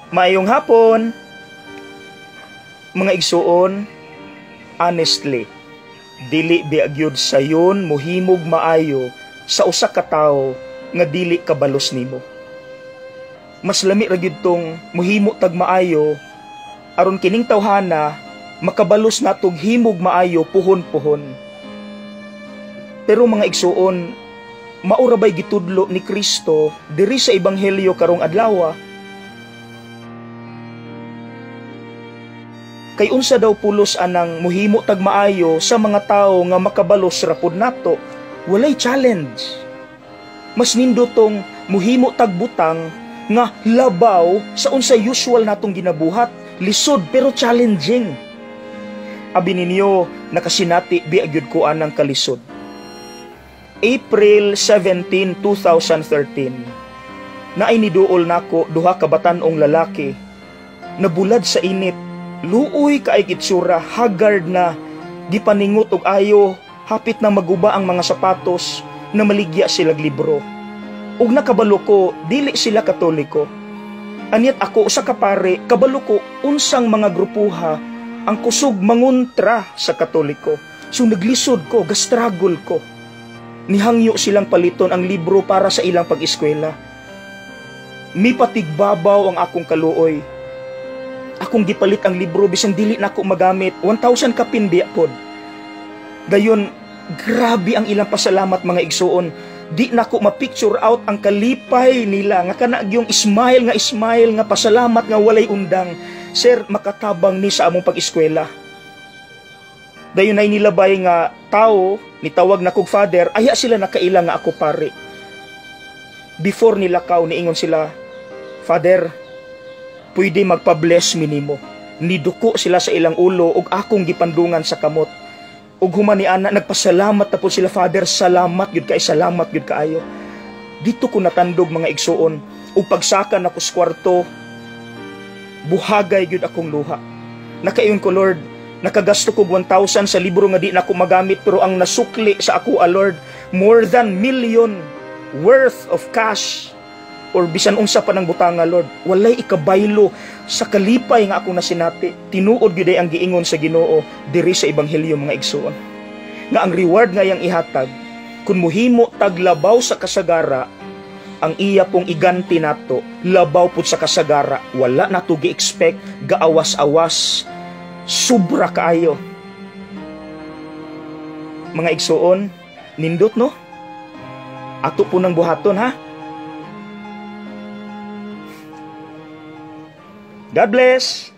Maayong hapon, mga igsuon. Honestly, dili biya gyud sayon mohimog maayo sa usa ka tawo nga dili kabalos nimo? Mas lami ra gyud tong mohimo tag maayo aron kining tawhana makabalos natog himog maayo puhon-puhon. Pero mga igsuon, mao ra bay gitudlo ni Kristo diri sa ebanghelyo karong adlaw? Kay unsa daw pulos anang muhimo tag maayo sa mga tawo nga makabalos ra pud nato? Walay challenge. Mas nindotong muhimo tag butang nga labaw sa unsa usual natong ginabuhat, lisod pero challenging. Abi ninyo, nakasinati biya gyud ko anang kalisod. April 17, 2013, naay niduol nako duha ka batan-ong lalaki, nabulad sa init. Luoy kaay itsura, haggard na, gipaningot og ayo, hapit na maguba ang mga sapatos, na maligya silag libro. Ug nakabalo ko, dili sila Katoliko. Anyat ako usa ka pare, kabalo ko unsang mga grupuha ang kusog manguntra sa Katoliko. So naglisod ko, gastruggle ko. Nihangyo silang paliton ang libro para sa ilang pag-eskwela. Mipatigbabaw ang akong kaluoy. Akong gipalit ang libro bisan dili nako magamit, 1,000 kapin biya pod. Dayon, grabe ang ilang pasalamat, mga igsuon. Di nako ma-picture out ang kalipay nila nga kana gyung smile nga smile nga pasalamat nga walay undang. "Sir, makatabang ni sa among pag-eskwela." Dayon ay nilabay nga tao nitawag na kog "Father," aya sila nakaila nga ako pare. Before nilakaw, niingon sila, "Father, pwede magpa-bless minimo?" Niduko sila sa ilang ulo ug akong gipandungan sa kamot. Ug human ni ana, nagpasalamat na po sila, "Father, salamat gyud kay, salamat gyud kaayo." Dito ko natandog, mga igsuon, ug pagsaka nako sa kwarto, buhagay gyud akong luha. Nakaingon ko, "Lord, nakagasto kog 1,000 sa libro nga di nako magamit, pero ang nasukli sa ako, ah, Lord, more than million worth of cash or bisan unsa pa ng butanga, Lord, walay ikabaylo sa kalipay nga ako nasinati." Tinuod gyud ang giingon sa Ginoo diri sa ebanghelyo, mga igsuon, nga ang reward nga iyang ihatag kun muhimo tag labaw sa kasagara, ang iya pong iganti nato labaw pud sa kasagara. Wala nato gi-expect, gaawas-awas, sobra kaayo. Mga igsuon, nindot, no? Ato po ng buhaton, ha. God bless.